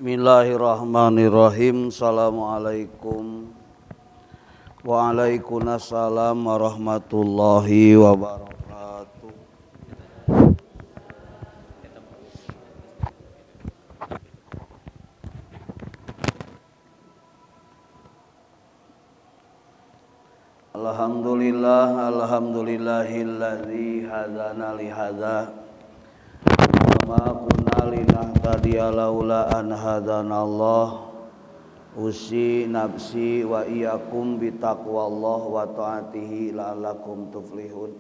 Bismillahirrahmanirrahim. Assalamualaikum. Waalaikumsalam warahmatullahi wabarakatuh. Alhamdulillah, alhamdulillahilladzi hadana li hadza wa ma kunna linahtadiya laula an hadanallah. Usi nafsi wa iyyakum bitaqwallah wa ta'atihi la'allakum tuflihun.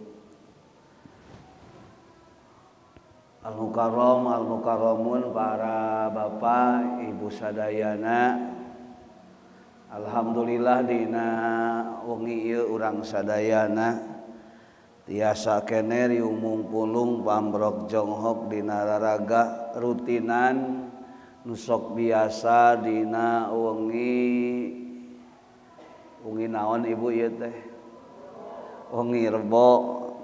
Al-mukarram, al-mukarramun, para bapak, ibu sadayana. Alhamdulillah dina wengi ieu urang sadayana tiasa kene riumung pulung pambrok jonghok dina raraga rutinan nu sok biasa dina wengi wengi naon ibu ieu teh wengi Rebo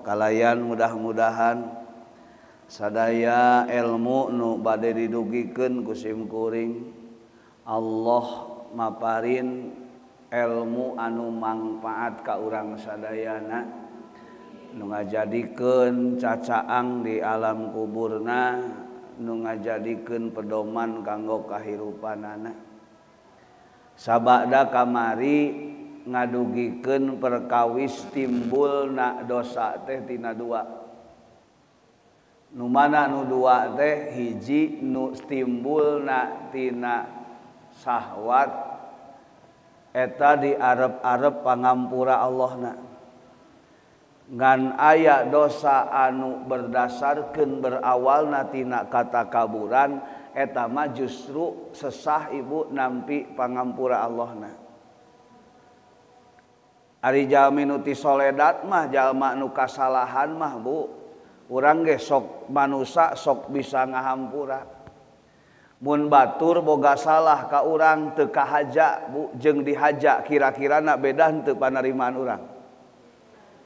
kalayan mudah-mudahan sadaya ilmu nu bade didugikeun ku sim kuring Allah maparin ilmu anu mangpaat ka urang sadayana nu ngajadikeun cacaang di alam kuburna nu ngajadikeun pedoman kanggo kahirupanana. Sabada kamari ngadugikeun perkawis timbulna dosa teh tina dua. Nu mana nu dua teh hiji nu timbulna tina sahwat eta diarep-arep pangampura Allahna. Ngan aya dosa anu berdasarkeun berawalna tina katakaburan eta mah justru sesah ibu nampi pangampura Allahna. Ari jalmi nu ti soledat mah jalma nu kasalahan mah bu urang ge sok manusa sok bisa ngahampura. Mun batur boga salah ka urang teu kahaja bu jeung dihaja kira-kirana beda henteu panarimaan urang.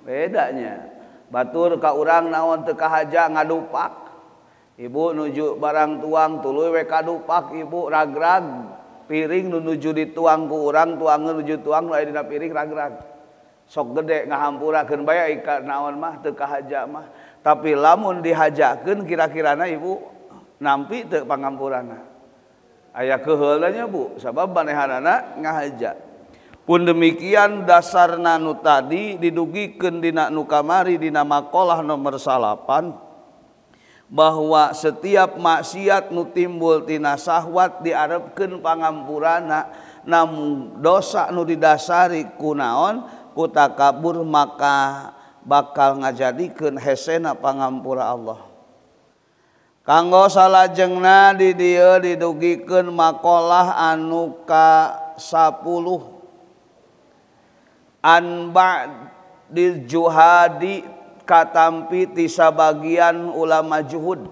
Bedanya batur ka urang naon teu kahaja ngadupak ibu nuju barang tuang tuluy we kadupak ibu ragrag piring nu nuju dituang ku urang tuangeun nuju tuang nu aya dina piring ragrag sok gede ngahampurakeun bae ka naon mah teu kahaja mah tapi lamun dihajakeun kira-kirana ibu nampi teu pangampurana aya keuheulna nya bu sabab manehanana ngahaja. Pun demikian dasarna nu tadi didugikeun dina nu kamari dina makalah nomor 9 bahwa setiap maksiat nu timbul tina sahwat diarepkeun pangampurana namun dosa nu didasari ku naon ku takabur maka bakal ngajadikeun hesena pangampura Allah. Kanggo salajengna di dieu didugikeun makalah anu ka 10 an ba'dil juhadi katampi ti sabagian ulama juhud.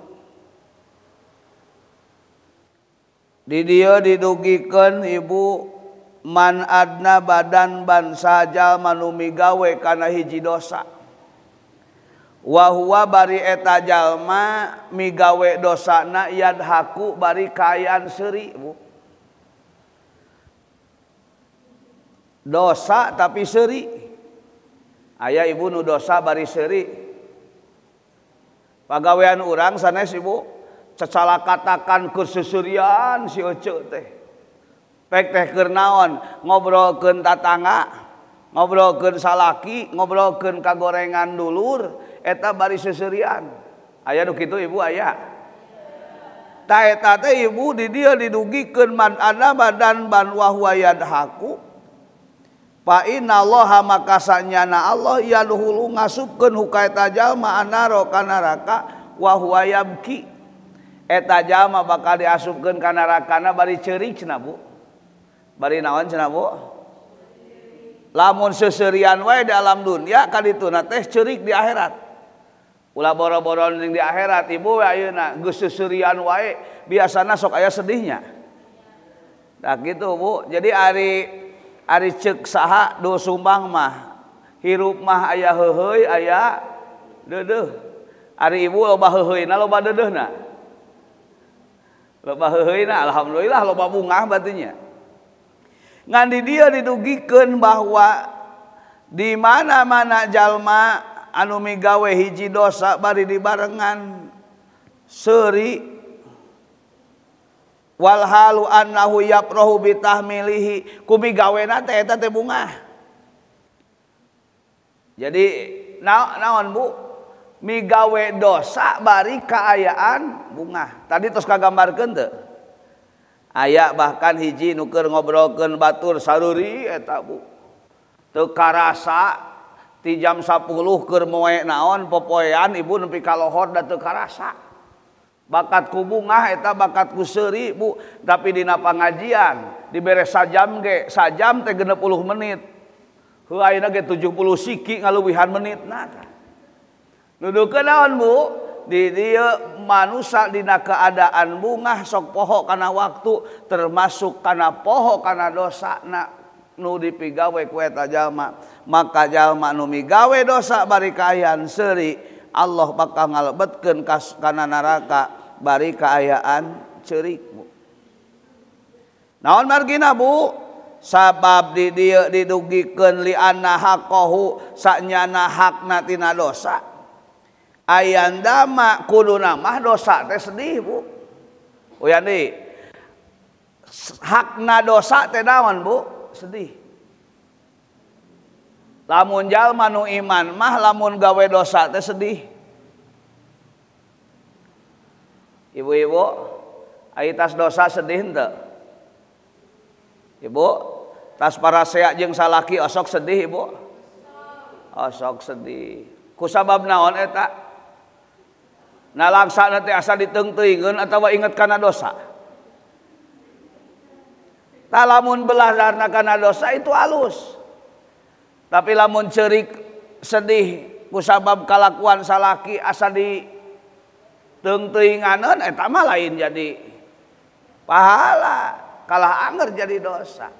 Di dieu didugikeun ibu man adna badan bansa jalma nu migawe kana hiji dosa wa huwa bari eta jalma migawe dosana yadhaku bari kaayaan seuri bu. Dosa tapi seuri. Aya ibu nu dosa bari seuri. Pagawean urang sanes ibu cecala katakan keur seuseurian si ece teh. Pek teh keur naon ngobrolkeun tatangga, ngobrolkeun salaki, ngobrolkeun kagorengan dulur eta bari seuseurian. Aya nu kitu ibu aya. Ta eta teh ibu di dieu didugikeun man ana badan ban wa huwa yadhaku. Fa innallaha maka sanyana Allah yadhulu ngasupkeun huka eta jalma anaro ka neraka wa huwa yabki. Eta jalma bakal diasupkeun ka nerakana bari ceurik cenah bu. Bari naon cenah bu? Lamun seuseurian wae di alam dunia kadituna teh ceurik di akhirat. Ulah boro-boro ning di akhirat ibu we ayeuna geus seuseurian wae biasana sok aya sedihnya. Nah gitu bu. Jadi ari ceuk saha do sumbang mah hirup mah aya heuheuy aya deudeuh. Ari ibu loba heuheuy na loba deudeuhna. Loba heuheuna alhamdulillah loba bungah batunya. Ngan di dieu didugikeun bahwa di mana-mana jalma anu migawe hiji dosa bari dibarengan seuri wal halu annahu yaprohu bitahmilihi ku migawena teh eta teh bungah. Jadi naon Bu? Migawe dosa bari kaayaan bungah. Tadi tos kagambarkeun teu? Aya bahkan hiji nu keur ngobrolkeun batur saruri eta Bu. Teu karasa ti jam 10 keur moe naon popoean ibu nepi ka lohor da teu karasa. Bakat ku bungah eta bakat ku seuri Bu, tapi dina pangajian dibere sajam ge, sajam teh 60 menit. Heuh ayeuna ge 70 siki ngaluwihan menitna tah. Nuduhkeun naon Bu? Di dieu manusa dina keadaan bungah sok poho kana waktu termasuk kana poho kana dosana nu dipigawe ku eta jalma. Maka jalma nu migawe dosa bari kaayaan seuri, Allah bakal ngalebetkeun kana neraka bari kaayaan ceurik Bu. Naon margina Bu? Sabab di dieu didugikeun li anna haqqahu sanyana hakna tina dosa. Ayandama kuduna mah dosa teh sedih Bu. Uyandi hakna dosa teh naon Bu? Sedih. Lamun jalma nu iman mah lamun gawe dosa teh sedih. Ibu-ibu, ai tas dosa sedih henteu? Ibu, tas parasea jeung salaki osok sedih ibu? Osok sedih. Kusabab naon eta? Nalangsa teh asa diteungteuingeun atawa inget kana dosa. Tah lamun belah kana dosa itu alus. Tapi lamun ceurik sedih kusabab kalakuan salaki asa diteungteuinganeun eta mah lain jadi pahala, kalah anger jadi dosa.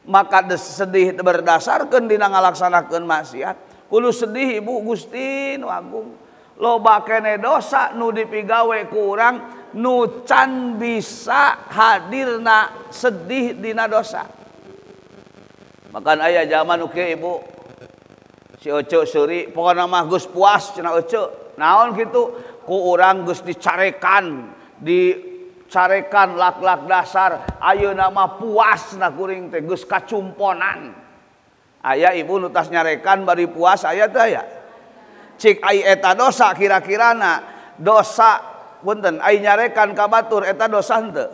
Maka sedih berdasarkeun dina ngalaksanakeun maksiat. Kudu sedih ibu Gusti nu agung. Loba kene dosa nu dipigawe ku urang nu can bisa hadirna sedih dina dosa. Makan aya zaman nu kieu ibu si Ece seuri pokona mah geus puas cenah Ece. Naon kitu ku urang geus dicarekan, dicarekan lak-lak dasar ayeuna mah puas na kuring teh geus kacumponan. Aya ibu nu tas nyarekan bari puas aya teh aya. Cik ai eta dosa kira-kirana dosa punten ai nyarekan ka batur eta dosa henteu?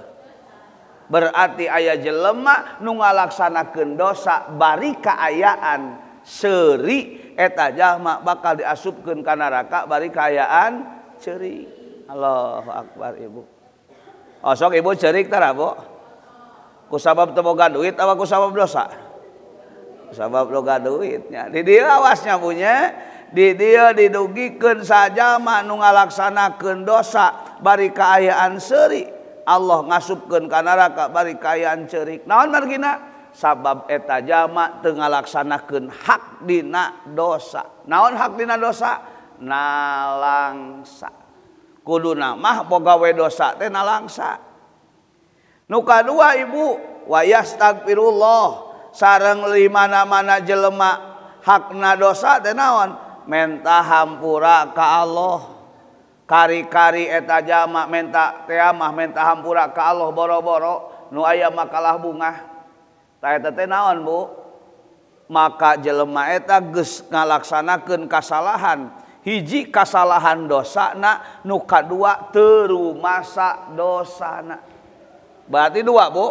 Berarti aya jelema nu ngalaksanakeun dosa bari kaayaan seuri eta jalma bakal diasupkeun ka neraka bari kaayaan ceuri. Allahu akbar ibu. Osok ibu ceurik tara Bu? Kusabab teu boga duit atawa kusabab dosa? Kusabab boga duitnya. Di dieu awasnya punya. Di dieu didugikeun sajalma nu ngalaksanakeun dosa bari kaayaan seuri, Allah ngasupkeun ka neraka bari kaayaan ceurik. Naon margina? Sabab eta jalma teu ngalaksanakeun hak dina dosa. Naon hak dina dosa? Nalangsa. Kuduna mah boga we dosa teh nalangsa. Nu kadua ibu, wa yastaghfirullah sareng limana-mana jelema hakna dosa teh naon? Menta hampura ka Allah. Kari-kari eta jalma menta teh mah menta hampura ka Allah boro-boro nu aya makalah bungah. Tah eta teh naon Bu? Maka jelema eta geus ngalaksanakeun kasalahan. Hiji kasalahan dosana, nu kadua teu rumasa dosana. Berarti dua Bu.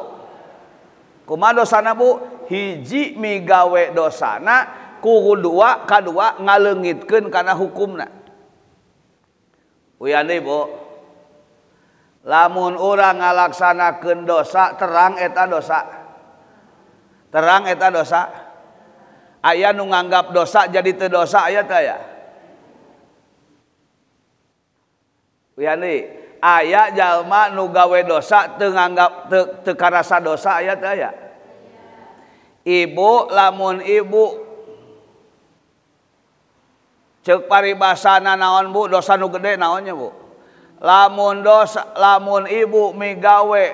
Kumaha dosana Bu? Hiji migawe dosana, kuku dua kadua ngaleungitkeun kana hukumna. Uyan deui Bu. Lamun urang ngalaksanakeun dosa terang eta dosa. Terang eta dosa. Aya nu nganggap dosa jadi teu dosa aya teu aya? Uyan deui, aya jalma nu gawe dosa teu nganggap teu karasa dosa aya teu aya? Ibu lamun ibu ceuk paribasana naon Bu, dosa nu gede naonnya Bu? Lamun dosa, lamun ibu migawe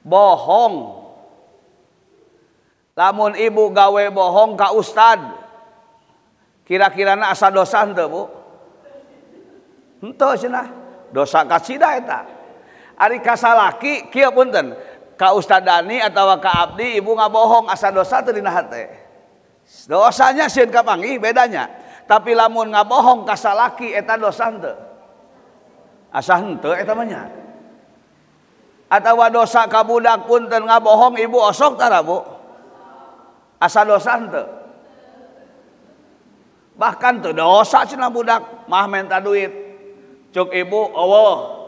bohong, lamun ibu gawe bohong ka ustad, kira-kirana asa dosa henteu bu? Henteu cenah, dosa kacida eta. Ari ka salaki kieu punten, ka Ustad Dani atawa ka abdi ibu ngabohong asa dosa teu dina hate. Dosanya sieun kapanggih bedanya. Tapi lamun ngabohong ka salaki eta dosa henteu? Asa henteu eta mah nya. Atawa dosa ka budak punten ngabohong ibu osok tara bu? Asa dosa henteu? Bahkan teu dosa cenah budak mah menta duit. Cuk ibu eueuh.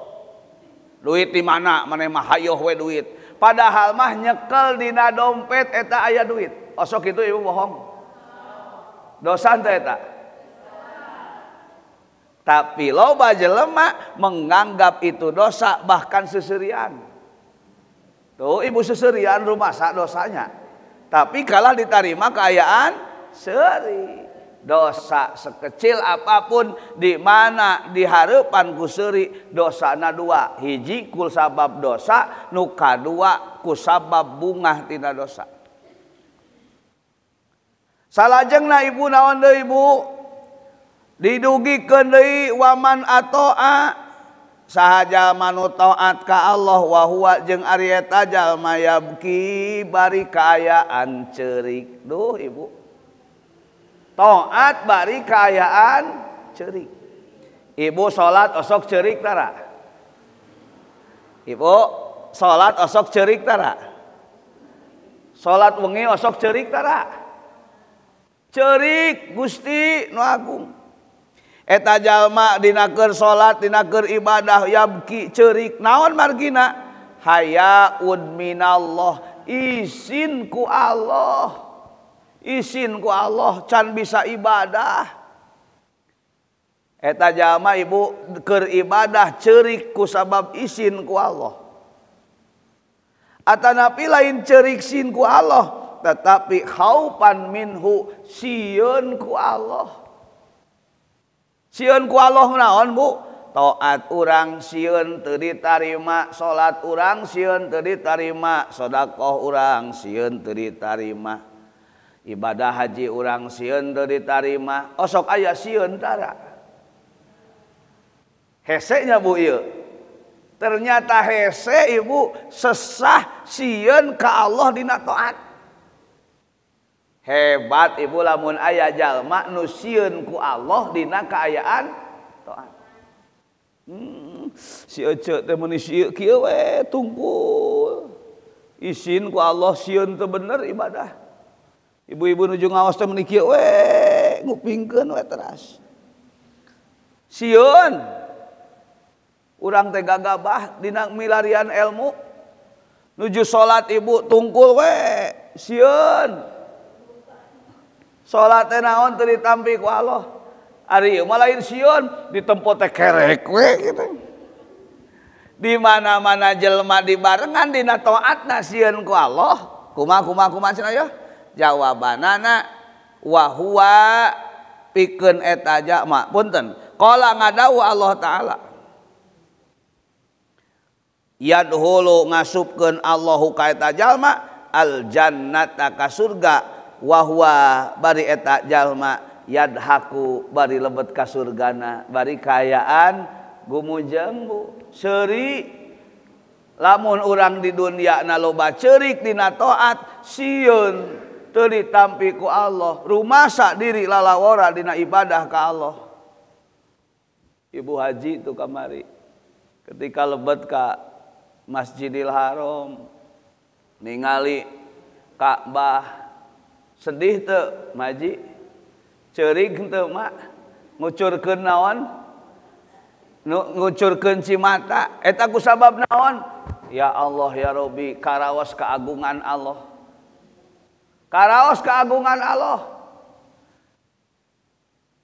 Duit di mana? Maneh mah hayoh we duit. Padahal mah nyekel dina dompet eta aya duit. Osok itu ibu bohong. Dosa henteu eta? Tapi loba jelema menganggap itu dosa bahkan seserian. Tuh ibu seserian rumasa dosanya. Tapi kalah diterima keayaan seri. Dosa sekecil apapun di mana dihareupan ku seuri dosana dua. Hiji ku sabab dosa, nu kadua ku sabab bungah tina dosa. Salajengna ibu naon deui ibu? Didugikeun deui waman atoa saha jalma nu taat ka Allah wa huwa jeung ari eta jalma yabki bari kaayaan ceurik. Duh ibu. Taat bari kaayaan ceurik. Ibu salat osok ceurik tara? Ibu salat osok ceurik tara? Salat wengi osok ceurik tara? Ceurik Gusti nu agung. Eta jalma dina keur salat, dina keur ibadah yabki ceurik. Naon margina? Hayaun minallah, izin ku Allah. Izin ku Allah can bisa ibadah. Eta jalma ibu keur ibadah ceurik ku sabab izin ku Allah. Atanapi lain ceurik sin ku Allah, tetapi khaufan minhu sieun ku Allah. Sieun ku Allah naon bu? Taat urang sieun teu ditarima, salat urang sieun teu ditarima, sedekah urang sieun teu ditarima, ibadah haji urang sieun teu ditarima. Osok aya sieun tara. Hese nya bu ieu. Ternyata hese ibu sesah sieun ka Allah dina taat. Hebat ibu lamun aya jalma nu sieun ku Allah dina kaayaan taat. Si ece teh meuni sieun kieu we tungkul. Isin ku Allah sieun teu bener ibadah. Ibu-ibu nuju ngaos teh meuni kieu we ngupingkeun we teras. Sieun. Urang teh gagabah dina milarian ilmu. Nuju salat ibu tungkul we sieun. Salat teh naon teu ditampi ku Allah. Ari ieu mah lain sieun, ditempo teh kerek we kitu. Di mana-mana jelema dibarengan dina taatna sieun ku Allah. Kumaha kumaha kumaha cenah yeuh? Jawabanana wa huwa pikeun eta jalma. Punten. Qala ngadawu Allah taala. Yadhulu ngasupkeun Allahu ka eta jalma al jannata ka surga. Wahwa bari eta jalma yadhaku bari lebet ka surgana bari kaayaan gumujeng bu seuri. Lamun urang di dunia na loba ceurik dina taat sieun teu ditampi ku Allah, rumasa diri lalawora dina ibadah ka Allah. Ibu haji tu kamari ketika lebet ka Masjidil Haram ningali Ka'bah sedih teu maji, ceurik teu mak, ngucurkeun naon? Ngucurkeun cimata. Eta ku sabab naon? Ya Allah ya Robi, karaos keagungan Allah. Karaos keagungan Allah.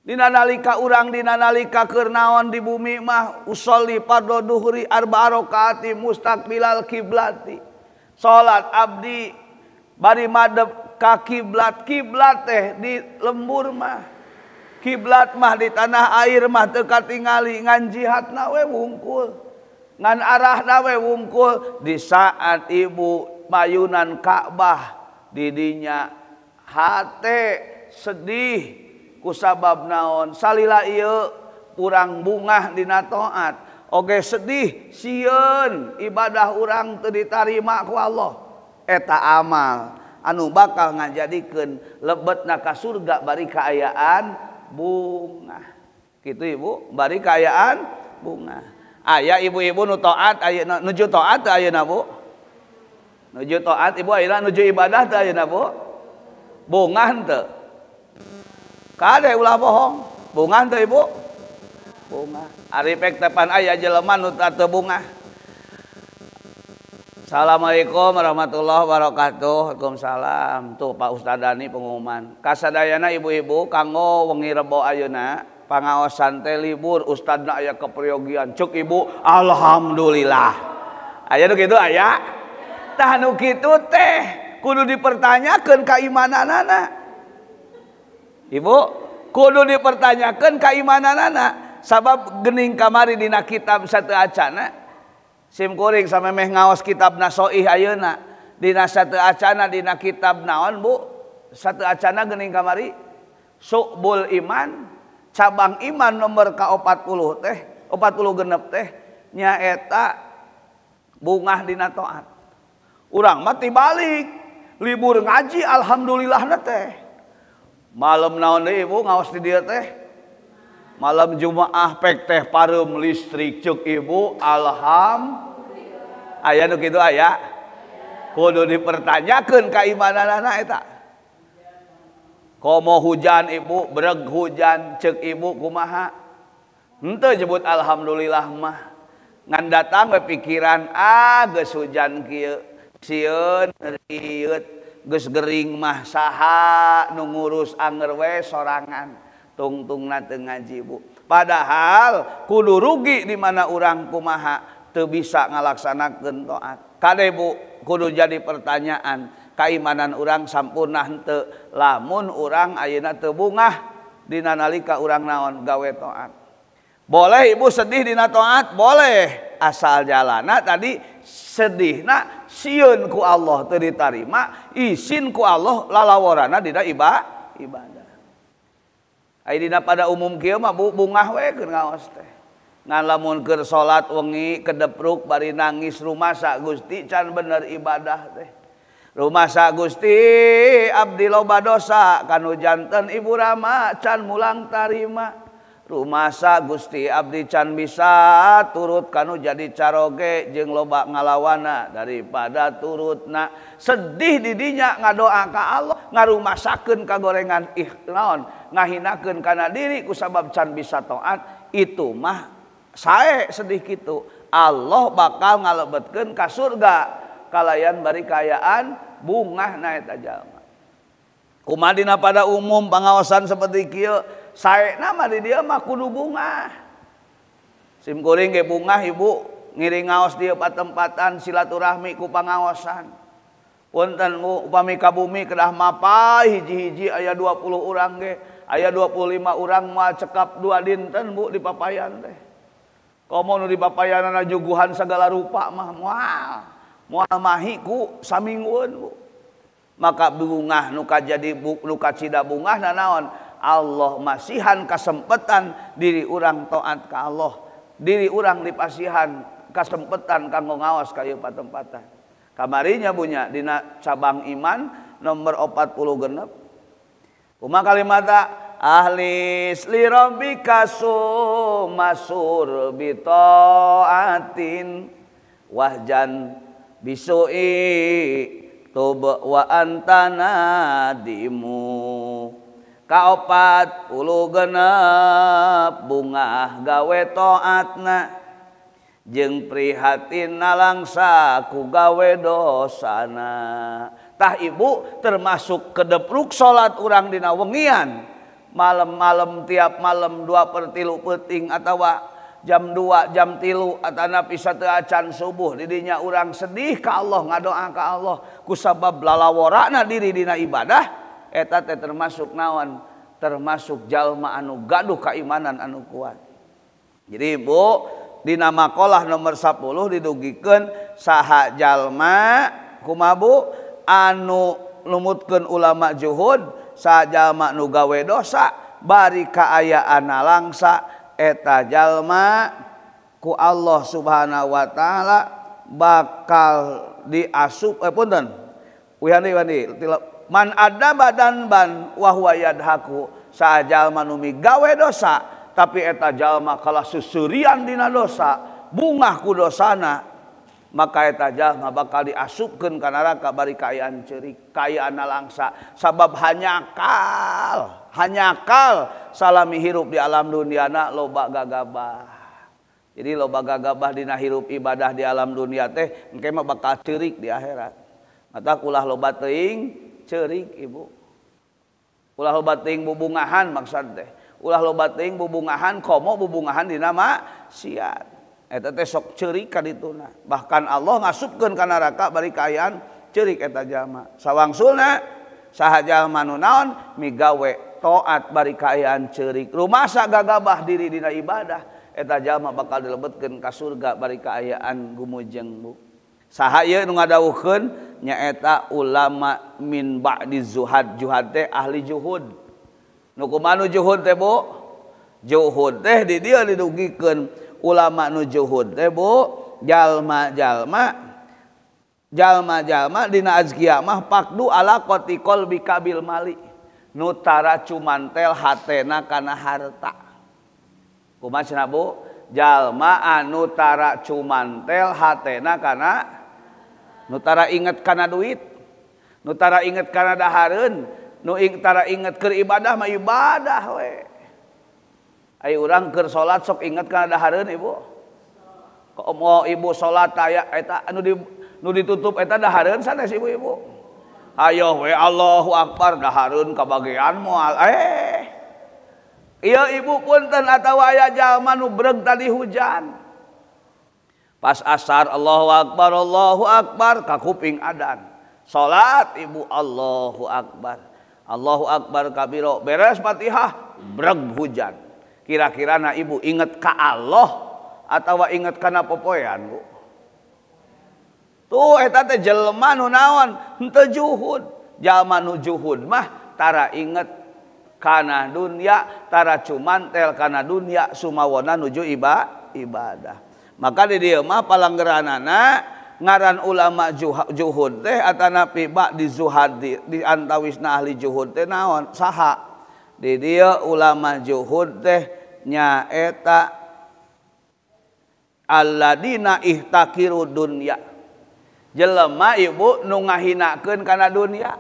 Dina nalika urang dina nalika keur naon di bumi mah usolli fardhu duhri arba'a rakaati mustaqbilal kiblati. Salat abdi bari madep ka kiblat, kiblat teh di lembur mah. Kiblat mah di tanah air mah teu katingali ngan jihadna we wungkul. Ngan arahna we wungkul di saat ibu mayunan Ka'bah didinya hate sedih kusabab naon salila ieu urang bungah dina taat oge sedih sieun ibadah urang teu ditarima ku Allah eta amal anu bakal ngajadikeun lebetna ka surga bari kaayaan bungah kitu ibu bari kaayaan bungah aya ibu-ibu nu taat aya nuju taat teu ayeuna Bu nuju taat ibu ayeuna nuju ibadah teu ayeuna Bu bungah henteu kade ulah bohong bungah teu ibu bungah ari pek teh pan aya jelema nu teu bungah. Assalamualaikum warahmatullahi wabarakatuh. Waalaikumsalam. Tuh Pak Ustad Dani pengumuman. Kasadayana ibu-ibu kanggo wengi Rebo ayeuna pangaosan teh libur ustadna aya keperyogian. Cuk ibu alhamdulillah. Aya nu kitu aya? Tah nu kitu teh kudu dipertanyakeun kaimananana. Ibu kudu dipertanyakeun kaimananana sabab geuning kamari dina kitab sateuacana sim kuring samemeh ngaos kitab Nasoih ayeuna dina sateuacana dina kitab naon Bu sateuacana geuning kamari Su'bul Iman cabang iman nomor ka-40 teh 46 teh nyaeta bungah dina taat. Urang mah tibalik libur ngaji alhamdulillahna teh. Malam naon deui ibu ngaos di dieu teh malam Jumaah pek teh pareum listrik cuk ibu alhamdulillah. Aya nu kitu aya kudu dipertanyakeun kaimananana eta. Komo hujan ibu breg hujan cek ibu kumaha henteu nyebut alhamdulillah mah ngan datang we pikiran ah geus hujan kieu sieun rieut geus gering mah saha nu ngurus anger we sorangan tungtungna teu ngaji Bu. Padahal kudu rugi di mana urang kumaha teu bisa ngalaksanakeun taat. Kade Bu kudu jadi pertanyaan kaimanan urang sampurna henteu lamun urang ayeuna teu bungah dina nalika urang naon gawe taat. Boleh ibu sedih dina taat boleh asal jalana tadi sedihna sieun ku Allah teu ditarima isin ku Allah lalaworana dina ibadah. Ai dina pada umum kieu mah Bu bungah we keur ngaos teh. Ngan lamun keur salat wengi kedepruk bari nangis rumasa Gusti can bener ibadah teh. Rumasa Gusti abdi loba dosa kanu janten ibu rama can mulang tarima. Rumasa Gusti abdi can bisa turut kanu jadi caroge jeung loba ngalawana daripada turutna. Sedih didinya ngadoa ka Allah ngarumasakeun kagorengan naon ngahinakeun kana diri kusabab can bisa taat itu mah sae sedih kitu. Allah bakal ngalebetkeun ka surga kalayan bari kaayaan bungah na eta jalma. Kumaha dina pada umum pangaosan seperti kieu saena mah di dieu mah kudu bungah. Sim kuring ge bungah ibu ngiring ngaos dieu patempatan silaturahmi ku pangaosan. Punten Bu upami ka bumi kedah mapay hiji-hiji aya 20 urang ge, aya 25 urang moal cekap 2 dinten Bu di papayan teh. Komo nu di papayanana juguhan segala rupa mah moal. Moal mahi ku saminggueun Bu. Maka bungah nu kajadi nu kacida bungah naon? Allah masihan kasempetan diri urang taat ka Allah. Diri urang dipasihan kasempetan kanggo ngaos ka ieu patempatan. Kamarinya bunya dina cabang iman nomor 46. Kumaha kalimata ahlis li rabbika sumasur bi taatin wahjan bisu'i tub wa anta nadimu. Kaopat puluh genep bungah gawe taatna jeung prihatin nalangsa ku gawe dosana. Tah ibu termasuk kedepruk salat urang dina wengian malam-malam tiap malam 2/3 peuting atawa jam 2 jam 3 atanapi sateuacan subuh didinya urang sedih ka Allah ngadoa ka Allah kusabab lalaworana diri dina ibadah eta teh termasuk naon termasuk jalma anu gaduh keimanan anu kuat. Jadi ibu dina makalah nomor 10 didugikeun saha jalma kumaha Bu anu numutkeun ulama juhud, saha jalma nu gawe dosa bari kaayaan langsa eta jalma ku Allah Subhanahu wa taala bakal diasup punten wihani man ada badan ban wa huwa yadhaku, saha jalma nu migawe dosa tapi eta jalma kalah susurian dina dosa bungah ku dosana, maka eta jalma bakal diasupkeun ka neraka bari kaayaan ceurik kaayaan langsa sabab hanyakal salami hirup di alam duniana loba gagabah. Jadi loba gagabah dina hirup ibadah di alam dunia teh engke mah bakal ceurik di akhirat. Mata ulah loba teuing ceurik ibu. Ulah loba teuing bubungahan maksud teh. Ulah loba teuing bubungahan komo bubungahan dina maksiat. Eta teh sok ceurik ka dituna. Bahkan Allah ngasupkeun ka neraka bari kaayaan ceurik eta jalma. Sawangsulna saha jalma nu naon migawe taat bari kaayaan ceurik. Rumasa gagabah diri dina ibadah eta jalma bakal dilebetkeun ka surga bari kaayaan gumujeng Bu. Saha ieu nu ngadawuhkeun nyaeta ulama min ba'di zuhad. Juhad teh ahli juhud. Nu kumaha nu juhud teh Bu? Juhud teh di dieu didugikeun ulama nu juhud teh Bu, jalma-jalma dina azkiyah mah pakdu ala qati qalbika bil mali. Nu tara cumantel hatena kana harta. Kumaha cenah Bu? Jalma anu tara cumantel hatena kana, nu tara inget kana duit, nu tara inget kana dahareun, nu tara inget keur ibadah mah ibadah we. Ai urang keur salat sok inget kana dahareun ibu. Komo ibu salat aya eta anu di nu ditutup eta dahareun sanes ibu-ibu. Hayoh we Allahu akbar dahareun kabagean moal. Iya ibu punten atawa aya jalma nu breg tadi hujan. Pas asar Allahu akbar kakuping adan. Salat ibu Allahu akbar. Allahu akbar kabiro beres Fatihah breg hujan. Kira-kira na ibu inget ka Allah atawa inget kana popoean Bu? Tuh eta teh jelema nu naon henteu juhud. Jalma nu juhud mah tara inget kana dunia, tara cumantel kana dunia sumawona nuju ibadah. Maka di dieu mah palanggeranana ngaran ulama juhud teh atanapi ba di zuhad di antawisna ahli juhud teh naon saha? Di dieu ulama juhud teh nyaeta alladina ihtakiru dunya. Jelema ibu nu ngahinakeun kana dunia.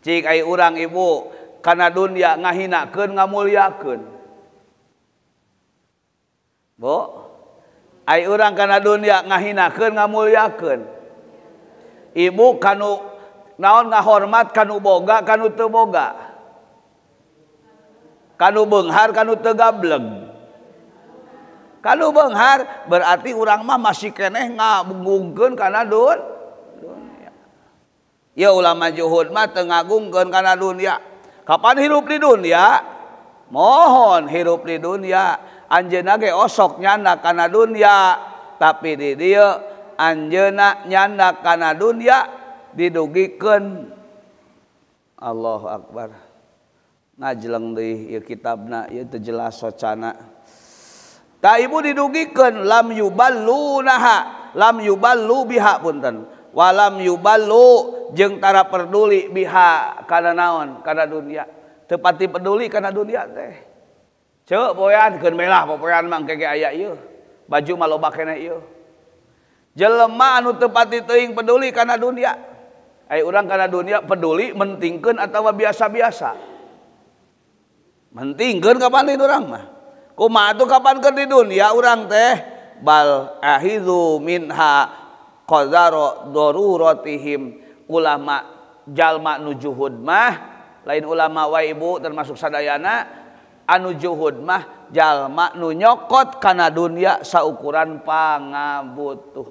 Cik ai urang ibu kana dunia ngahinakeun ngamulyakeun. Bu, ai urang kana dunia ngahinakeun ngamulyakeun. Ibu kanu naon ngahormat kanu boga kanu teu boga. Kanu beunghar kanu teu gableg. Kanu beunghar berarti urang mah masih keneh ngagungkeun kana dunia. Ya ulama juhud mah teu ngagungkeun kana dunia. Kapan hirup di dunia? Mohon hirup di dunia. Anjeunna ge osok nyanda kana dunia, tapi di dieu anjeunna nyanda kana dunia didugikeun. Allahu akbar. Ngajeleng deui ieu kitabna ieu teu jelas socana. Ta ibu didugikeun lam yuballunaha, lam yuballu biha punten. Walam yuballu jeung tara peduli biha kana naon kana dunia. Teu pati peduli kana dunia teh. Ceuk poean keun melah popoean mah engke ge aya ieu. Baju mah loba keneh ieu. Jelema anu teu pati teuing peduli kana dunia. Ai urang kana dunia peduli mentingkeun atawa biasa-biasa. Mentingkeun kapan lain urang mah. Kumaha atuh kapan keur di dunia urang teh bal ahizu minha qadaro daruratihim. Ulama jalma nu juhud mah lain ulama wa ibu termasuk sadayana anu juhud mah jalma nu nyokot kana dunia saukuran pangabutuh.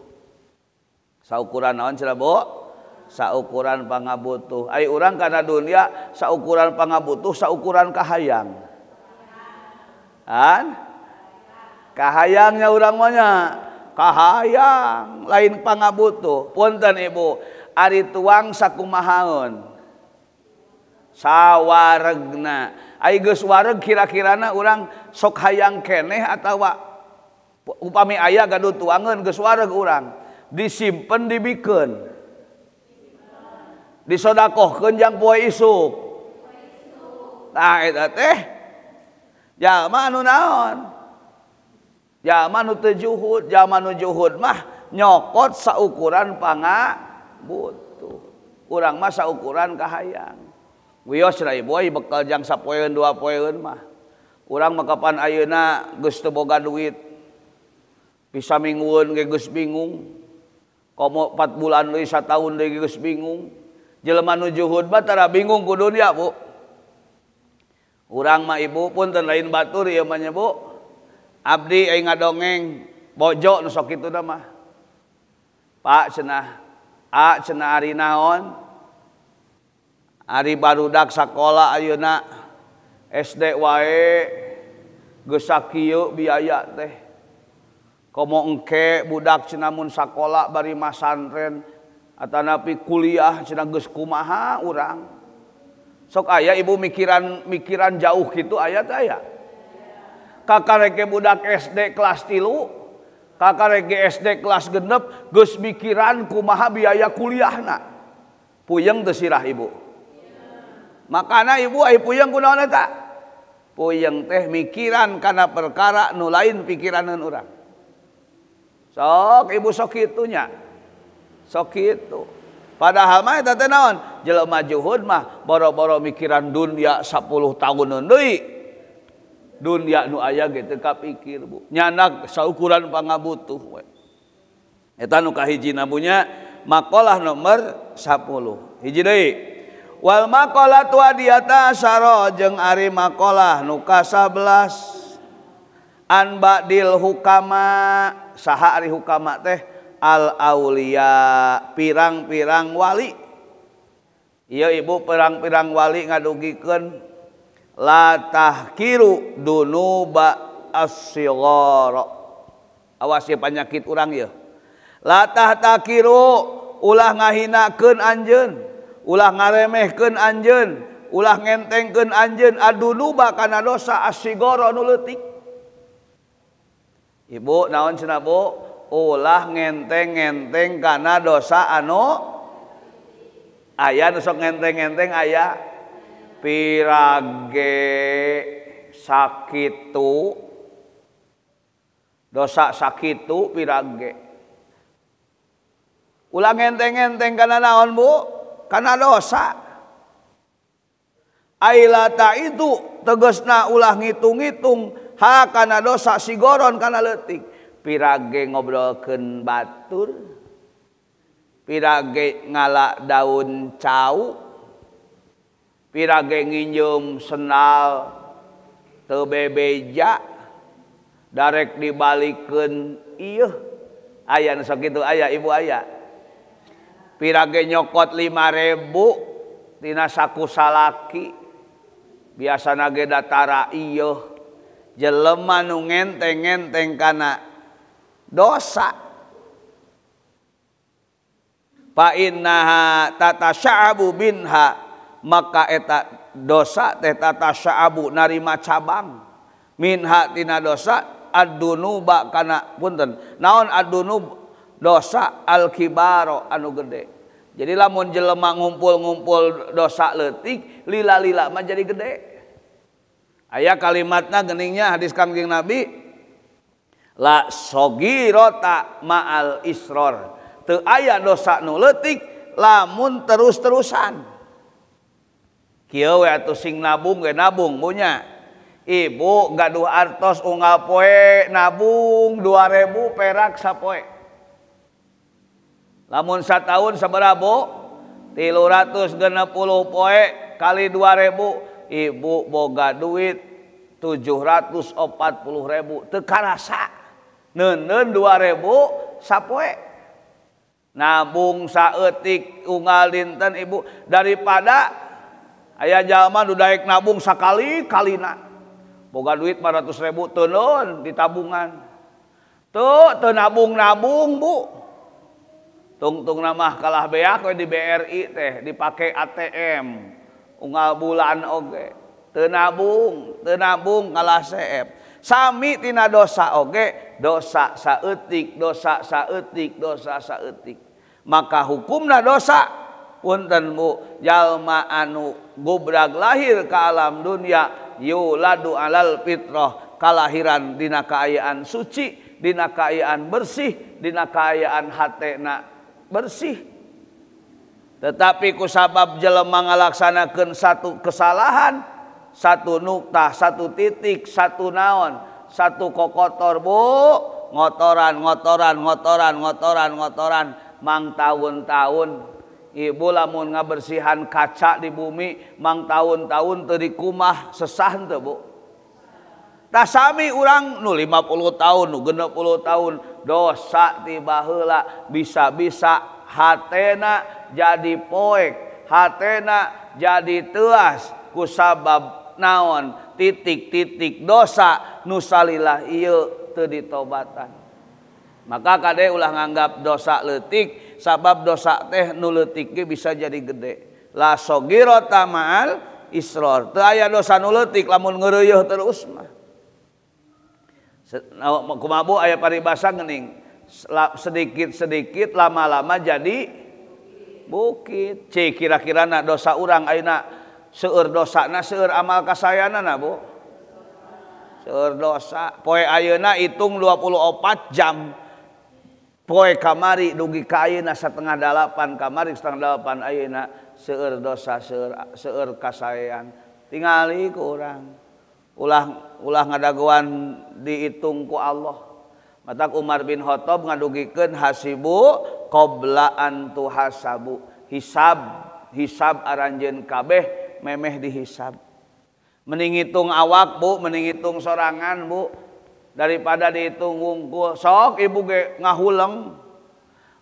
Saukuran naon cenah Bu? Saukuran pangabutuh. Ai urang kana dunia saukuran pangabutuh, saukuran kahayang. Kan? Kahayangnya urang mah nya. Kahayang lain pangabutuh. Punten ibu, ari tuang sakumahaeun. Sawaregna. Ai geus wareg kira-kirana urang sok hayang keneh atawa upami aya gaduh tuangeun geus wareg urang disimpen dibikeun. Disodakohkeun jang poe isuk. Tah eta teh jalma anu naon? Jalma nu teu juhud, jalma nu juhud mah nyokot saukuran pangabutuh. Urang mah saukuran kahayang. Wios cenah ibu ai bekal jang sapoeun dua poeun mah. Urang mah kapan ayeuna geus teu boga duit. Bisa minggueun ge geus bingung. Komo 4 bulan deui sataun deui geus bingung. Jelema nu juhud mah tara bingung ku dunia, Bu. Urang mah ibu punten lain batur ieu mah nya, Bu. Abdi ai ngadongeng bojo nu sok kitu mah. Pak cenah, a cenah ari naon? Ari barudak sakola ayeuna SD wae geus sakieu biaya teh. Komo engke budak cenah mun sakola bari masantren atanapi kuliah cenah geus kumaha urang. Sok aya ibu mikiran mikiran jauh kitu aya teh aya. Kakareke budak SD kelas 3, kakareke SD kelas 6 geus mikiran kumaha biaya kuliahna. Puyeng teu sirah ibu. Makana ibu ai puyeng kunaon eta? Puyeng teh mikiran kana perkara nu lain pikiraneun urang. Sok ibu sok kitu nya. Sok kitu. Padahal mah eta teh naon? Jelema juhud mah boro-boro mikiran dunia 10 tahuneun deui. Dunia nu aya ge teu kapikir, Bu. Nyanak saukuran pangabutuh we. Eta nu kahijina bunya maqalah nomor 10. Hiji deui. Wal maqalatu adiyata asyara jeung ari maqalah nu ka-11 an ba'dil hukama. Saha ari hukama teh? Al aulia, pirang-pirang wali. Ieu ibu pirang-pirang wali ngadugikeun la tahkiru dunuba as-sighara. Awas ieu panyakit urang ieu. La tahtakiru ulah ngahinakeun anjeun, ulah ngaremehkeun anjeun, ulah ngentengkeun anjeun adunuba kana dosa as-sighara nu leutik. Ibu naon cenah Bu? Ulah ngenteng-ngenteng kana dosa anu aya nu sok ngenteng-ngenteng aya pirage sakitu dosa sakitu pirage. Ulah ngenteng-ngenteng kana naon Bu? Kana dosa. Ailata itu tegesna ulah ngitung-ngitung ha kana dosa sigoron kana leutik. Pirage ngobrolkeun batur, pirage ngala daun cau, pirage nginjeum sendal teu bebeja, darek dibalikeun ieuh. Aya nu sok kitu aya ibu aya. Pirage nyokot 5.000 tina saku salaki, biasana ge datara ieuh. Jelema nu ngenteng-ngenteng kana dosa. Fa innaha tatasya'abu minha, maka eta dosa teh tatasya'abu narima cabang minha tina dosa ad-dunuba kana punten naon ad-dunub dosa al-kibaro anu gede. Jadi lamun jelema ngumpul-ngumpul dosa leutik lila-lila mah jadi gede. Aya kalimatna geningnya hadis Kangjeng Nabi, la sogirota ma'al isror. Teu aya dosa nu leutik lamun terus-terusan. Kieu we atuh sing nabung ge nabung punya. Ibu gaduh artos unggal poe nabung 2.000 perak sapoe. Lamun sataun sabaraha Bu? 360 poe kali 2.000, ibu boga duit 740.000 teu karasa. Neundeun 2.000 sapoe. Nabung saeutik unggal dinten ibu daripada aya jalma nu daek nabung sakali-kalina. Boga duit 500.000 teu di tabungan. Tuh teu nabung-nabung bu. Tungtung mah kalah beak we di BRI teh dipake ATM. Unggal bulan oge. Teu nabung kalah seep. Sami tina dosa oge, dosa saeutik, dosa saeutik, dosa saeutik. Maka hukumna dosa punten bu, jalma anu gubrag lahir ke alam dunia yuladu alal fitrah, kalahiran dina kaayaan suci, dina kaayaan bersih, dina kaayaan hatena bersih. Tetapi kusabab jelema ngalaksanakeun satu kesalahan, satu nuktah, satu titik, satu naon, satu kokotor bu, ngotoran, ngotoran, ngotoran, ngotoran, ngotoran, mang tahun-tahun. Ibu lamun ngabersihan kaca di bumi, mang tahun-tahun teu dikumah sesah teu bu. Tah sami urang nu 50 tahun, nu 60 tahun dosa ti baheula bisa-bisa hatena jadi poek, hatena jadi teuas kusabab naon titik-titik dosa nu salilah ieu teu ditobatan. Maka kade ulah nganggap dosa leutik, sabab dosa teh nu leutik ge bisa jadi gede. La sogirota ma'al isror. Teu aya dosa nu leutik lamun ngeureuyeuh terus mah. Kumaha bu aya paribasa geuning, sedikit-sedikit lama-lama jadi bukit. Cik kira-kira na dosa urang ayeuna seueur dosana seueur amal kasayanana bu. Seueur dosa. Poe ayeuna hitung 24 jam. Poe kamari dugi ka ayeuna 7:30 kamari 7:30 ayeuna seueur dosa seueur kasaean. Tingali ku urang. Ulah ngadagoan dihitung ku Allah. Matak Umar bin Khattab ngadugikeun hasibu qabla an tuhasabu. Hisab aranjeun kabeh memeh dihisab. Mending ngitung awak bu, mending ngitung sorangan bu, daripada dihitung wungkul. Sok ibu ge ngahuleng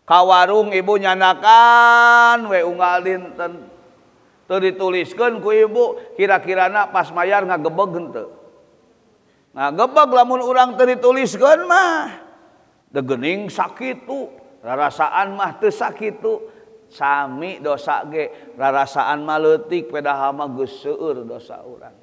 ka warung ibu nyanakan we unggal dinten. Teu dituliskeun ku ibu, kira-kirana pas mayar ngagebeg henteu. Ngagebeg lamun urang teu dituliskeun mah. Degening sakitu, rarasaan mah teu sakitu. Sami dosa ge, rarasaan mah leutik padahal mah geus seueur dosa urang.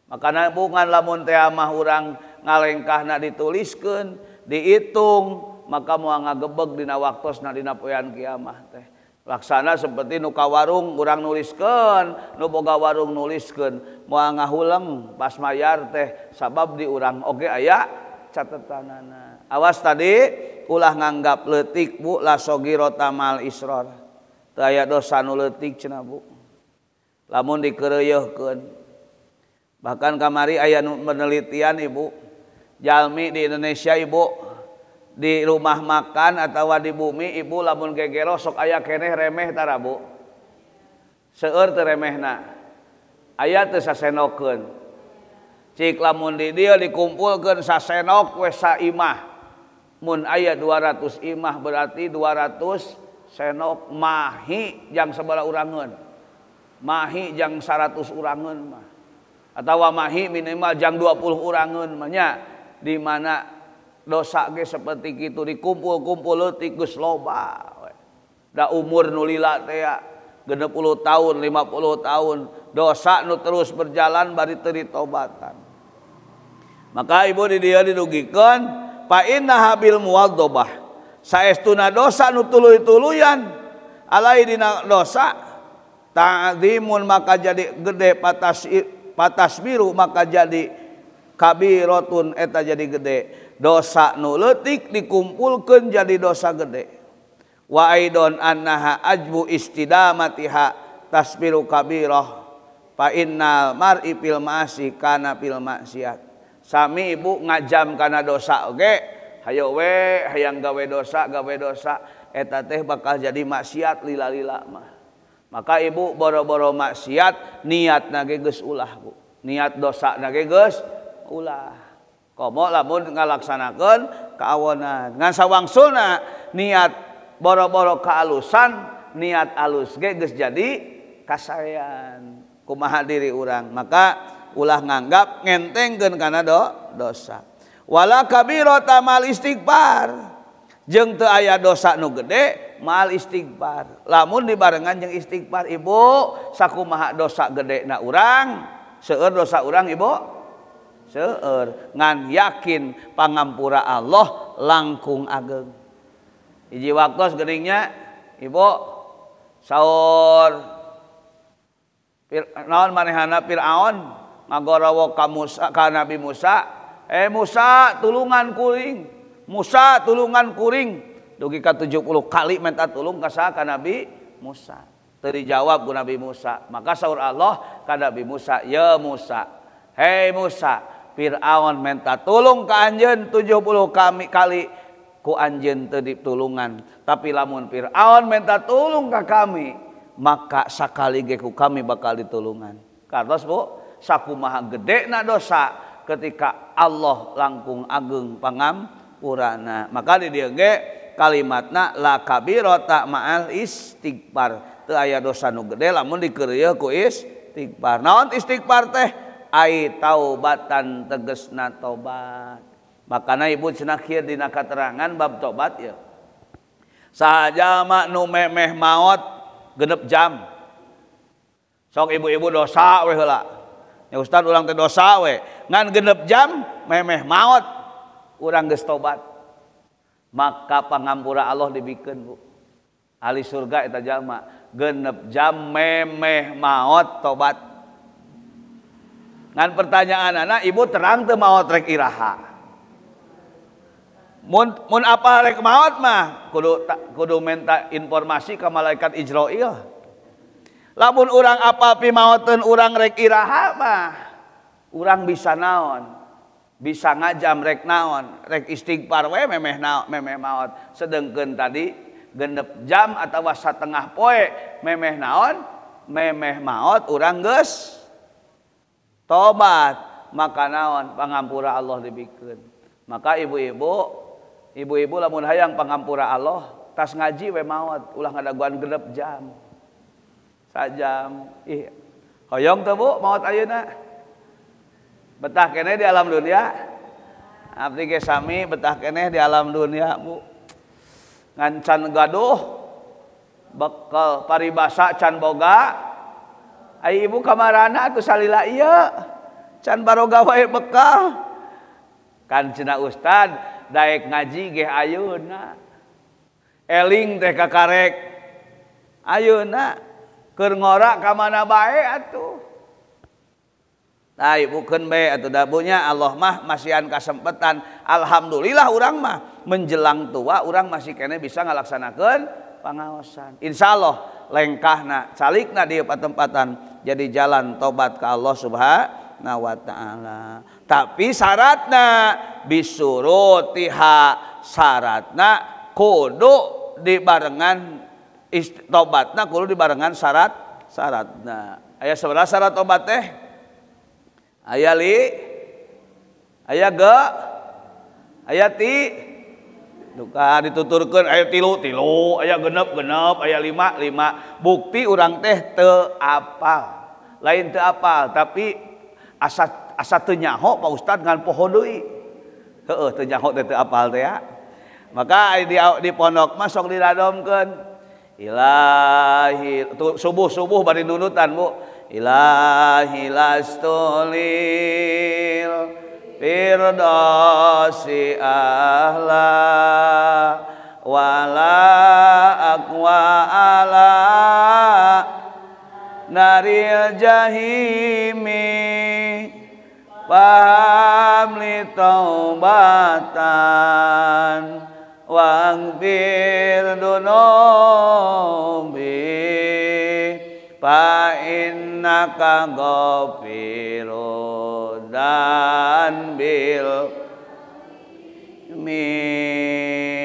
Makana bungan lamun teh mah urang ngalengkahna dituliskeun, dihitung, maka moal ngagebeg dina waktosna dina poean kiamah teh. Laksana seperti nu ka warung urang nuliskeun, nu boga warung nuliskeun, moal ngahuleng pas mayar teh sabab di urang oge aya catetanana. Awas tadi ulah nganggap leutik bu, la sogirota mal isror. Teu aya dosa nu leutik cenah bu. Lamun dikeureuyeurkeun. Bahkan kamari aya nu penelitian ibu, jalmi di Indonesia ibu, di rumah makan atau di bumi ibu lamun gegero sok aya keneh remeh tara bu. Seueur teu remehna. Aya teu sasenokeun. Cik lamun di dieu dikumpulkeun sasenok we saimah. Mun aya 200 imah berarti 200 senok mahi jang sabaraha urangeun. Mahi jang 100 urangeun mah. Atawa mahi minimal jang 20 urangeun mah nya. Di mana dosa ge seperti kitu dikumpul-kumpul leutik geus loba we. Da umur nu lila teh ya 60 tahun, 50 tahun dosa nu terus berjalan bari teu ditobatan. Maka ibu di dieu didugikeun fa inna habil muwadzabah. Saestuna dosa nu tuluy-tuluyan alai dina dosa ta'zimun maka jadi gede, patas biru maka jadi kabirotun eta jadi gede. Dosa nu leutik dikumpulkeun jadi dosa gede. Wa aidon annaha ajbu istidamatiha tasbiru kabirah fa innal mar'i fil ma'asi kana fil maksiat. Sami ibu ngajam kana dosa oge, hayo we hayang gawe dosa eta teh bakal jadi maksiat lila-lila mah. Maka ibu boro-boro maksiat niatna ge geus ulah bu. Niat dosana ge geus ulah. Komo lamun ngalaksanakeun kaawonan. Ngan sawangsulna niat Boro-boro kaalusan niat alus ge geus jadi kasaean. Kumaha diri urang, maka ulah nganggap ngentengkeun kana dosa. Wala kabirata mal istighfar. Jeung teu aya dosa nu gede mal istighfar. Lamun dibarengan jeung istighfar ibu, sakumaha dosa gede na urang, seueur dosa urang ibu, seueur ngan yakin pangampura Allah langkung ageng. Hiji waktos geuning nya ibu saur naon manehana Fir'aun ngagorowo ka Musa, ka Nabi Musa, Musa tulungan kuring, Musa tulungan kuring, dugi ka 70 kali minta tulung ka saha ka Nabi Musa. Teu dijawab ku Nabi Musa. Maka saur Allah ka Nabi Musa, ya Musa, hei Musa, Fir'aun minta tulung ka anjeun 70 kali ku anjeun teu ditulungan. Tapi lamun Fir'aun minta tulung ka kami, maka sakali ge ku kami bakal ditulungan. Kartos Bu, sakumaha gedena dosa ketika Allah langkung ageng pangampurana. Maka di dieu ge kalimatna la kabirata ma'al istighfar. Teu aya dosa nu gede lamun dikeureuh ku istighfar. Naon istighfar teh? Ai taubatan tegesna tobat. Makana ibu cenah kieu dina katerangan bab tobat ieu. Saha jalma nu memeh maot genep jam. Sok ibu-ibu dosa we heula. Ya ustaz urang teh dosa we. Ngan genep jam memeh maot urang geus tobat. Maka pangampura Allah dibikeun Bu. Ahli surga eta jalma genep jam memeh maot tobat. Ngan pertanyaanana ibu terang teu maot rek iraha. Mun apa rek maot mah kudu minta informasi ke malaikat Ijrail. Lamun urang apa pimaoteun urang rek iraha mah urang bisa naon? Bisa ngajam rek naon? Rek istighfar we memeh naon, memeh maot. Sedengkeun tadi genep jam atawa satengah poe memeh naon? Memeh maot urang geus tobat, maka naon pangampura Allah dibikeun. Maka ibu-ibu lamun hayang pangampura Allah, tas ngaji we maot, ulah ngadaguan genep jam. Sajam. Ih, hoyong teu Bu maot ayeuna? Betah keneh di alam dunia? Abdi ge sami betah keneh di alam dunia, Bu. Ngan can gaduh bekal paribasa can boga. Ai ibu kamarana atuh salila ieu. Can baroga wae bekal. Kan cenah ustad daek ngaji ge ayeuna. Eling teh kakarek ayeuna keur ngora ka mana bae atuh. Tah ibu keun bae atuh da bunya Allah mah masihan kasempetan. Alhamdulillah urang mah menjelang tua urang masih keneh bisa ngalaksanakeun pangaosan. Insyaallah lengkahna calikna di patempatan jadi jalan tobat ka Allah Subhanahu wa taala. Tapi syaratna bisurutiha, syaratna kudu dibarengan tobatna kudu dibarengan syarat syaratna. Aya sabaraha syarat tobat teh? Aya li, aya ge, aya ti. Duka dituturkeun aya tilu tilu, aya genep genep, aya lima lima. Bukti urang teh teu apal. Lain teu apal tapi asa teu nyaho Pak Ustad ngan poho deui. Heueuh teu nyaho teh teu apal teh ya. Maka di pondok mah sok diradomkeun. Ilahi subuh-subuh bari nunutan Bu. Ilahi lastulil firdausi ahla wala aqwa ala naril jahimi paham li taubatan wangfir dunubi fa innaka ghafirud dan bil mi.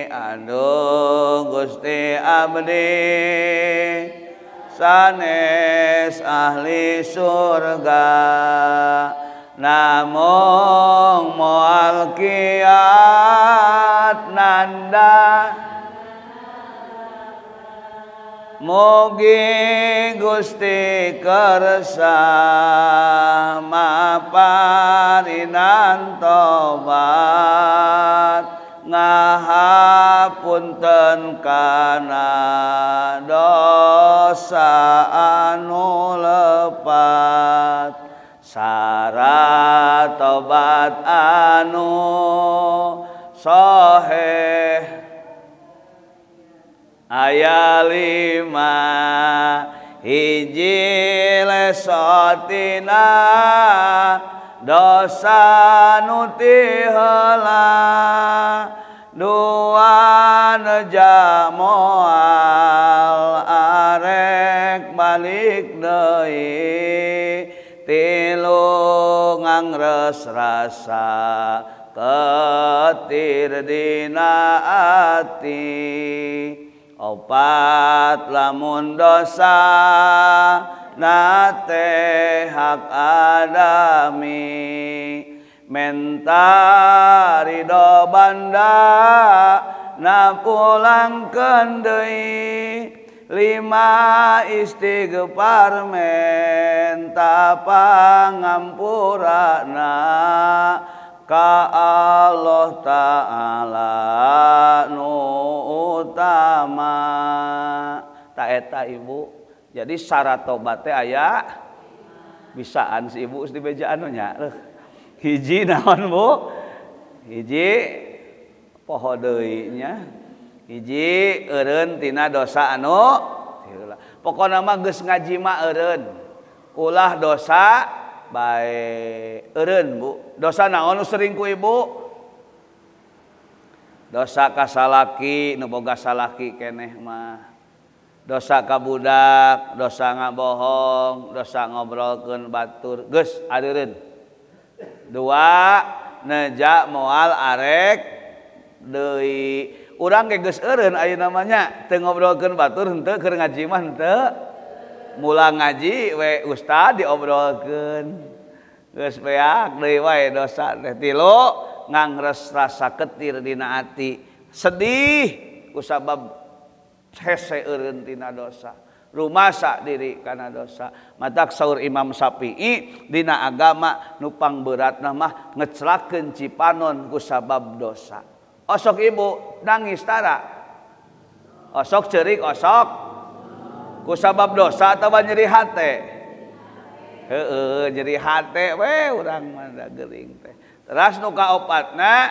Aduh Gusti abdi sanes ahli surga namung moal kiat nanda Mugi Gusti kersa maparinan tobat ngahapunten kana dosa anu lepat syarat tobat anu soheh aya lima hiji lesotina dosa nu ti heula dua neja moal arek balik deui tilu ngangres rasa ketir dina ati opat lamun dosa nate hak adami menta ridho banda na pulangkeun deui lima istighfar menta pangampurana ka Allah Ta'ala nu utama. Ta eta ibu. Jadi syarat tobat teh aya bisaan si ibu di bejaan nya. Hiji naon Bu? Hiji poho deui nya. Hiji eureun tina dosa anu heula. Pokona mah geus ngaji mah eureun. Ulah dosa bae eureun Bu. Dosa naon nu sering ku ibu? Dosa ka salaki nu boga salaki keneh mah. Dosa ka budak, dosa ngabohong, dosa ngobrolkeun batur, geus areureun. Dua, neja moal arek deui. Urang ge geus eureun ayeuna mah nya, teu ngobrolkeun batur henteu keur ngaji mah henteu. Mula ngaji we ustad diobrolkeun. Geus beak deui wae dosa teh. Tilu, ngangres rasa ketir dina ati. Sedih kusabab hese eureun tina dosa. Rumasa diri kana dosa. Matak saur Imam Syafi'i dina agama nu pangberatna mah ngecelakeun cipanon kusabab dosa. Osok ibu nangis tara. Osok ceurik osok kusabab dosa atawa nyeri hate. Heeh, nyeri hate we urang mah da geuring teh. Teras nu kaopatna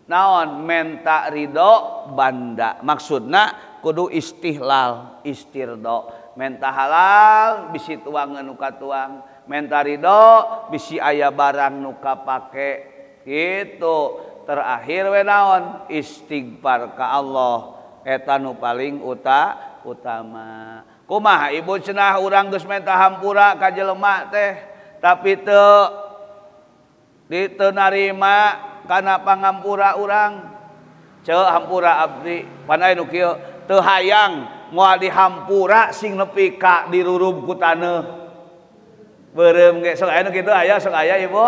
naon menta ridho banda. Maksudna kudu istihlal, istirdo. Menta halal bisi tuangeun nu katuang, menta ridho bisi aya barang nu kapake. Gitu. Terakhir we naon istighfar ka Allah. Eta nu paling utama. Kumaha ibu cenah urang geus menta hampura ka jelema teh tapi teu diteu narima kana pangampura urang. Ceu hampura abdi pan aya nu kieu teu hayang moal dihampura sing nepi ka dirurub ku taneuh. Beureum ge sok aya nu kitu aya sok aya ibu.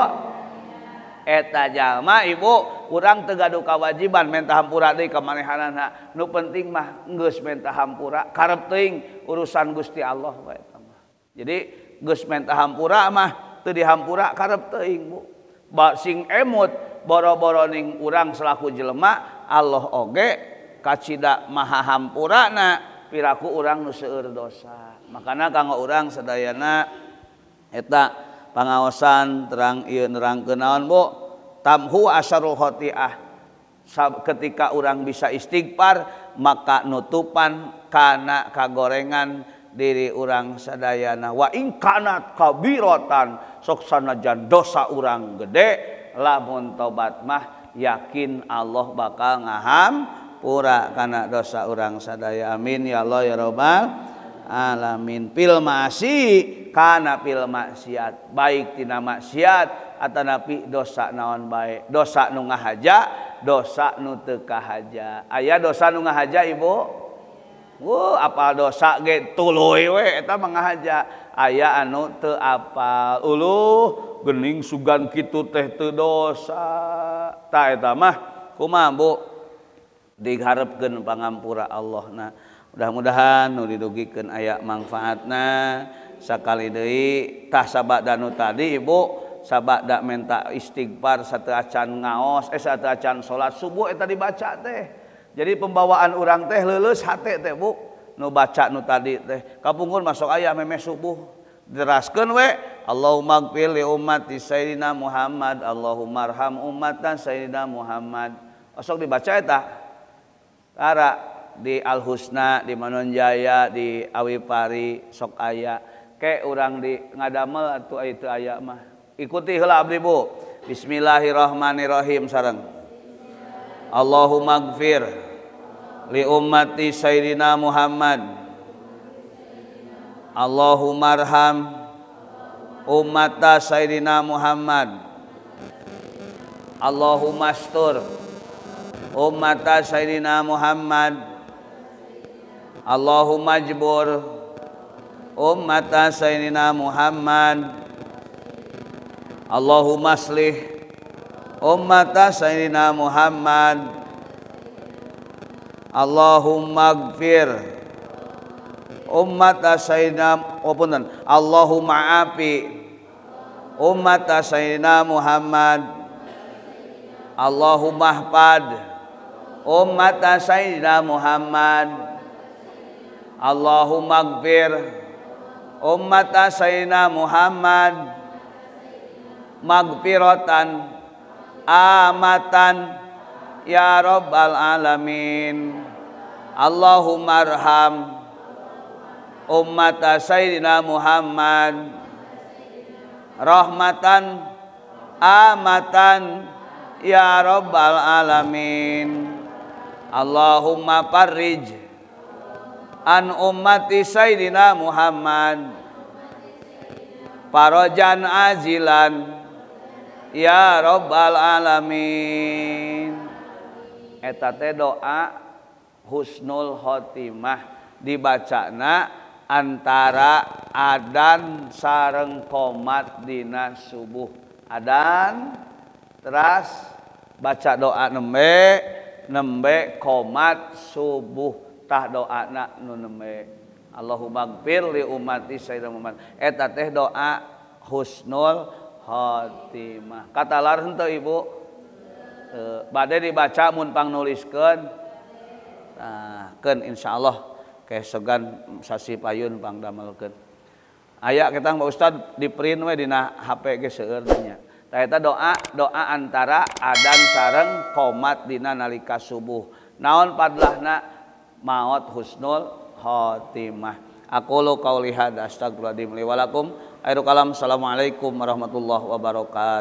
Eta jalma ibu urang teu gaduh kawajiban menta hampura deui ka manehanana. Nu penting mah geus menta hampura karep teuing urusan Gusti Allah wae eta mah. Jadi geus menta hampura mah teu dihampura karep teuing Bu. Ba sing emut boro-boro ning urang selaku jelema Allah oge kacida maha hampurana piraku urang nu seueur dosa. Makana kanggo urang sadayana eta pangaosan terang ieu nerangkeun naon Bu? Tamhu asarul khotiah. Ketika orang bisa istighfar maka nutupan kana kagorengan diri urang sadayana. Wa in kanat kabiratan sok sanajan dosa urang gede lamun tobat mah yakin Allah bakal ngahampura kana dosa urang sadaya. Amin ya Allah ya robbal alamin. Fil ma'asi kana fil maksiat, baik tina maksiat atanapi dosa naon bae, dosa nu ngahaja, dosa nu teu kahaja. Aya dosa nu ngahaja ibu? Wuh, apal dosa ge tuluy we eta mah ngahaja. Aya anu teu apal, uluh geuning sugan kitu teh teu dosa. Tah eta mah kumaha Bu? Diharepkeun pangampura Allah na. Mudah-mudahan nu didugikeun aya mangfaatna. Sakali deui tah sabada nu tadi Ibu, sabada menta istighfar sateuacan ngaos, sateuacan salat subuh eta dibaca teh. Jadi pembawaan urang teh leuleus hate teh Bu, nu baca nu tadi teh. Kapungkur masuk aya memeh subuh. Deraskeun we Allahumma gfir li ummati Sayyidina Muhammad, Allahumma arham ummatan Sayyidina Muhammad. Osok dibaca eta. Tara di Al-Husna, di Manonjaya, di Awipari sok aya. Ke urang di ngadamel atuh aya teu aya mah. Ikuti heula abdi Bu. Bismillahirrahmanirrahim sareng. Allahumma gfir li ummati Sayyidina Muhammad. Allahumma arham ummata Sayyidina Muhammad. Allahumma astur ummata Sayyidina Muhammad. Allahumma jbur ummata Sayyidina Muhammad. Allahumma aslih ummata Sayyidina Muhammad. Allahumma gfir ummata Sayyidina, oh punten, Allahumma afi ummata Sayyidina Muhammad. Allahumma hfad ummata Sayyidina Muhammad. Allahumma gfir ummata Sayyidina Muhammad magfiratan amatan ya rabbal alamin. Allahumma arham ummata Sayyidina Muhammad rahmatan amatan ya rabbal alamin. Allahumma farrij an ummati Sayyidina Muhammad farajan ajilan ya rabbal alamin. Eta teh doa husnul khotimah dibacana antara adan sareng qomat dina subuh. Adan teras baca doa nembe nembe qomat subuh tah doana nu nembe Allahumma gfir li ummati Sayyidina Muhammad. Eta teh doa husnul khotimah. Katalar henteu Ibu? Bade dibaca mun pangnuliskeun. Nah, keun insyaallah kesogan sasi payun pangdamelkeun. Aya ketang Pak Ustad di print we dina HP ge seueur nya. Tah eta doa doa antara adan sareng qomat dina nalika subuh. Naon padlahna maot husnul khotimah. Aqulu qauli hadza astaghfirullahaladzim li wa lakum. Akhirul kalam, assalamualaikum warahmatullahi wabarakatuh.